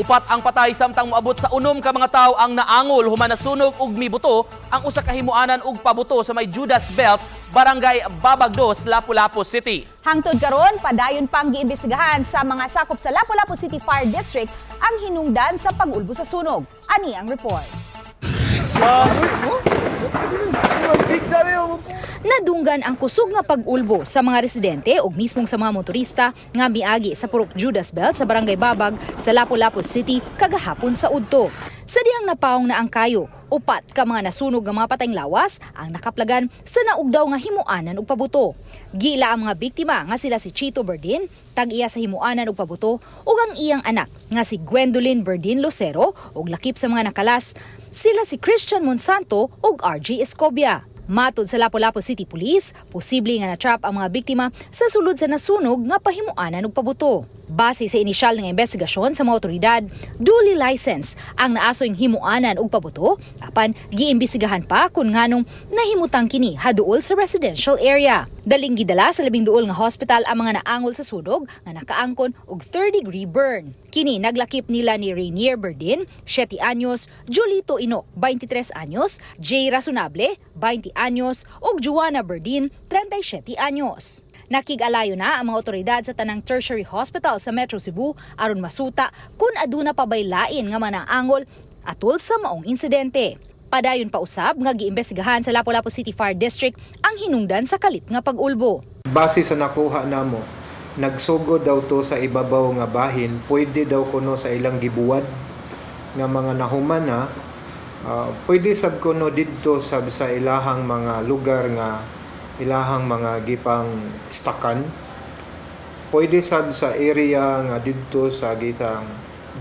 Upat ang patay samtang moabot sa 6 ka mga tawo ang naangol human nasunog og mibuto ang usa ka himuanan og pabuto sa may Judas Belt, Barangay Babag 2, Lapu-Lapu City. Hangtod karon, padayon pang giimbestigahan sa mga sakop sa Lapu-Lapu City Fire District ang hinungdan sa pag-ulbo sa sunog. Ani ang report. Nadunggan ang kusog nga pag-ulbo sa mga residente ug mismong sa mga motorista nga miagi sa Purok Judas Belt sa Barangay Babag sa Lapu-Lapu City kagahapon sa udto. Sa dihang napaong na ang kayo, upat ka mga nasunog nga mga patayng lawas ang nakaplagan sa naugdaw nga himuanan ug pabuto. Gila ang mga biktima nga sila si Chito Berdin, tag-iya sa himuanan ug pabuto, ug ang iyang anak nga si Gwendolyn Berdin Lucero, ug lakip sa mga nakalas sila si Christian Monsanto ug RJ Escobia. Matod sa Lapu-Lapu City Police, posible nga na-trap ang mga biktima sa sulod sa nasunog nga pahimuanan og pabuto. Base sa inisyal nga investigasyon sa mga otoridad, duly license ang naasoyng himuanan og pabuto apan giimbestigahan pa kung nganong nahimutang kini haduol sa residential area. Daling gidala sa labing duol nga hospital ang mga naangol sa sunog nga nakaangkon og third degree burn. Kini naglakip nila ni Rainier Berdin, 7 anyos, Julito Ino, 23 anyos, Jay Rasonable, 20 anyos, ug Juana Berdin, 37 anyos. Nakig-alayo na ang mga otoridad sa tanang tertiary hospital sa Metro Cebu aron masuta kung aduna pa bay lain nga manaangol atol sa maong insidente. Padayon pa usab nga giimbestigahan sa Lapu-Lapu City Fire District ang hinungdan sa kalit nga pag-ulbo. Base sa nakuha namo, nagsugod daw to sa ibabaw nga bahin, pwede daw kuno sa ilang gibuwad nga mga nahuman na, pwede sab kuno didto sab sa ilahang mga lugar nga ilahang mga gipang stakan. Pwede sab sa area nga didto sa gitang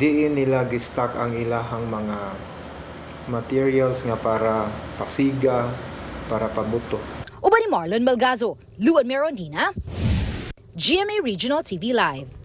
diin nila gistak ang ilahang mga materials nga para pasiga, para pabuto. Uban ni Marlon Malgazo, Luan Merondina, GMA Regional TV Live.